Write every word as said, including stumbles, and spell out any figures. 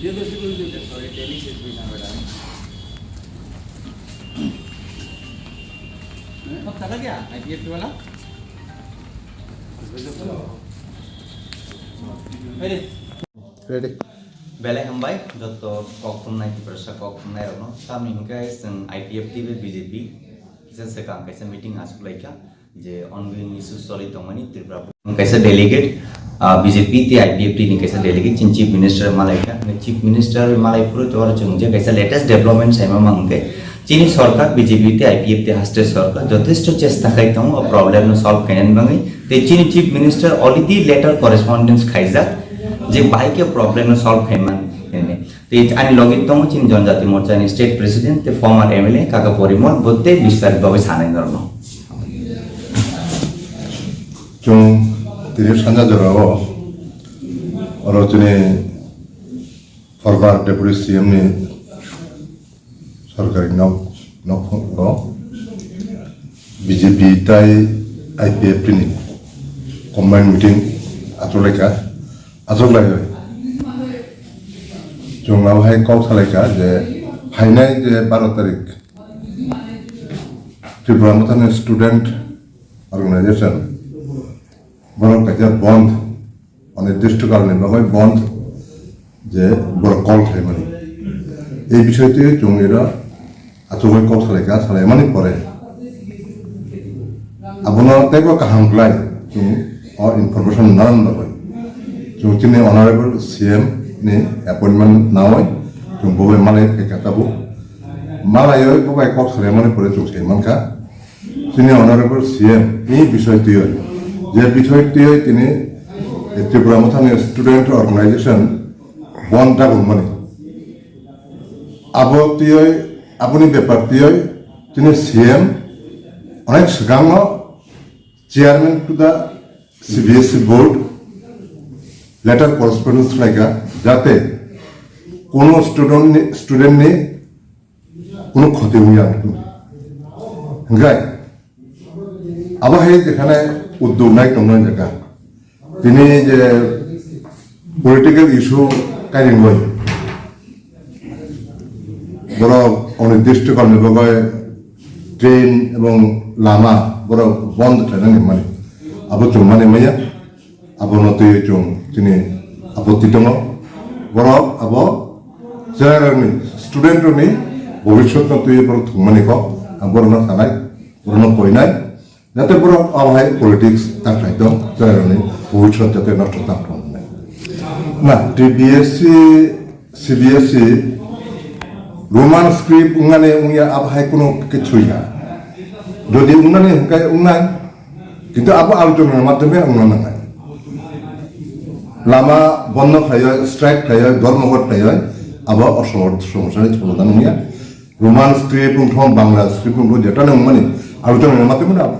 ये तो शुरू हो गया। Sorry, Delhi से कोई ना बेटा। हैं? अब चला गया आईपीएफ वाला? Ready. Belai hambai, joto kok thumnai, Tiprasa kok thumnai rokno. Tamni hwnkhe chwng I P F T bai B J P kisa swkang kaisa meeting achuk laikha, je ongoing issues choli tongmani Tripura. Kaisa delegate, ah, B J P tei I P F T ni kaisa delegate chini Chief Minister malaikha. Chief Minister malai phuru oro chwng je kaisa latest development saima mang hwnkhe, chini sorkar B J P tei I P F T haste sorkar jotesto chesta khai tongo o problem no solve khainani bagwi. Tei chini Chief Minister already letter correspondence khaijak je bahai khe problem no solve khaiman hwnwi. Tei ani logi tongo chini Jonjati Morcha ni state president tei former M L A Kaka Porimol, bo tei bistar bagwi sanai norno. Chwng tini sanja jorao oro chini former deputy C M ni sorkari nok, nok, nok, B J P tai I P F T ni combined meeting achuk laikha, achuk lai. Chwng abo hai kok salaikha je phainai je baro tarik Tripura Motha ni student organization borok kaisa bond, mane district ni bagwi bond, je borok call khaimani. Ei bisoi twi chwng iro achugwi kok salaikha, salaimani pore abono teibo kaham khlai chwng o information narwkna bagwi chwng chini honorable C M ni appointment nawi chwng bo bai malai phaikha tabuk. Malaiwi bo bai kok salaimani pore chwng sai mankha. Chini honorable C M ni bisoi twiwi, je bisoi twiwi tini Tripura Mothani student organization bond dagumani. Abo twiwi, aboni bepar twiwi chini C M onek swkangno chairman to the C B S E board letter correspondence khlaikha, jate kono student ni, student ni কোনো ক্ষতি হইয়া উঠবে। Hingkai abo hai jekhane uddog nai tongnai jaka tini je political issue kairingoi borok onirdisto kalni bagwi train ebong lama borok bond khlainani mani abo chwngmani maya. Abono twiwi chwng chini apotti tongo. Borok abo cherairokni, student rokni bobiswtno twiwi borok thwngmani kok ang borokno sanai, borokno koinai, jate borok abo hai politics ta khlai tong, cherairokni bobiswt jate nosto ta tong. Na, T B S C, C B S E Roman script wngnani wngya abo hai kuno kichu ya. Jodi wngnani hwnkhe wngnai, kintu abo alochonani madhyome wngna nangnai. Lama bondo khlaiwi, strike khlaiwi, dhormoghot khlaiwi, abo o somosya ni somadhan wngya. Roman script wngthong, Bangla script wngthong, jeto wngmani alochonani madhyome abo.